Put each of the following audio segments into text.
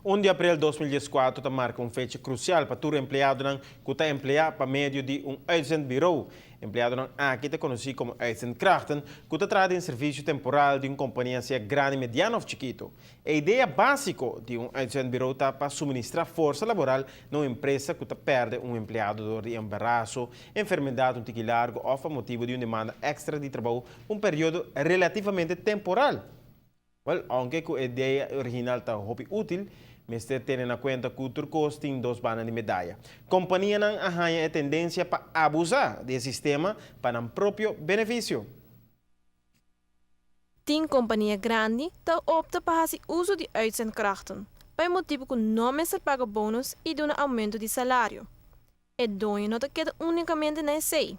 1 di april 2014 ta marca un fecha crucial pa tur empleadonan cu ta emplea pa medio di un uitzendbureau. Empleadonan aki ta conoci como uitzendkrachten, cu ta traha den servicio temporal di un compania, sea grandi, mediano of chikito. E idea basico di un uitzendbureau ta pa suministra forsa laboral na un empresa cu ta perde un empleado door di embaraso, enfermedad un tiki largo of pa motibo di un demanda extra di trabou un periodo relativamente temporal. Well, aunke cu e idea original ta hopi util, mester tene na cuenta cu tur cos tin dos banda di medaya. Companianan a haya e tendencia pa abusa di e sistema pa nan propio beneficio. Tin compania grandi ta opta pa haci uso di uitzendkrachten, pa motibo cu no mester paga bonus y duna aumento di salario. E doño no ta keda unicamente na esey.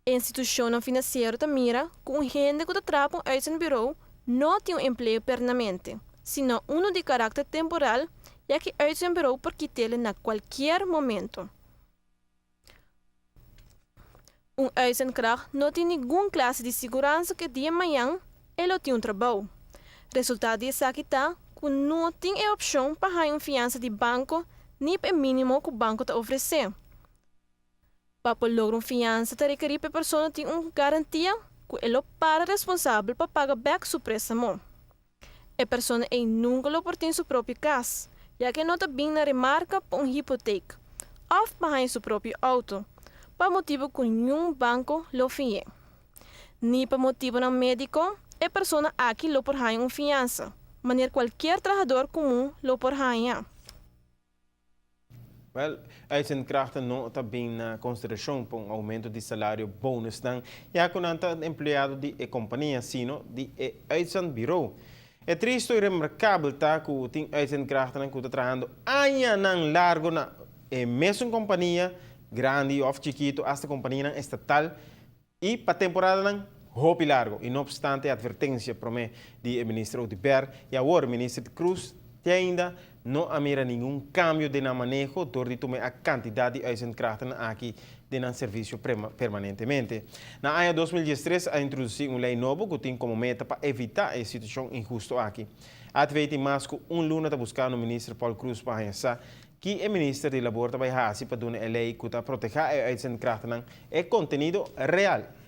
Institucion financiero ta mira cu un hende cu ta traha pa un uitzendbureau no tin un empleo permanente, sino uno di caracter temporal, ya cu uitzendbureau por kit'e na cualkier momento. Un uitzendkracht no tin ningun clase di seguransa cu dia mañan e lo tin un trabou. Resultado di esaki ta cu no tin e opcion pa un fiansa di banco ni e minimo cu e banco ta ofrece. Pa logra un fiansa ta rekeri pa e persona tin un garantia cu e lo para responsabel pa paga back su prestamo. E persona ey nunca lo por tin su propio cas, ya cu no ta bin na remarca pa un hipoteek, of pa su propio auto, pa motibo cu ningun banco lo fia. Ni pa motibonan medico, e persona aki lo por un fiansa, manera cualkier trahador comun lo por haya. Well, uitzendkrachten no ta bin na consideracion pa un aumento di salario, bonus nan, ya cu nan ta empleado di e compania, sino di e uitzendbureau. E tristo y remarcabel ta cu tin uitzendkrachten cu ta trahando añanan largo na e mesun compania, grandi of chikito, hasta compania estatal, y pa temporadanan hopi largo. Y no obstante advertencia prome di minister Oduber y awor minister Croes, te ainda no a mira ningun cambio den maneho door di tuma e cantidad di uitzendkrachten aki den servicio permanentemente. Na aña 2013 a introduci un ley nobo cu tin como meta pa evita e situacion inhusto aki. ATV tin mas cu un luna ta buscando minister Paul Croes pa pensa cu e minister di Labor ta bay hasi pa duna e ley cu ta protege e uitzendkrachten e contenido real.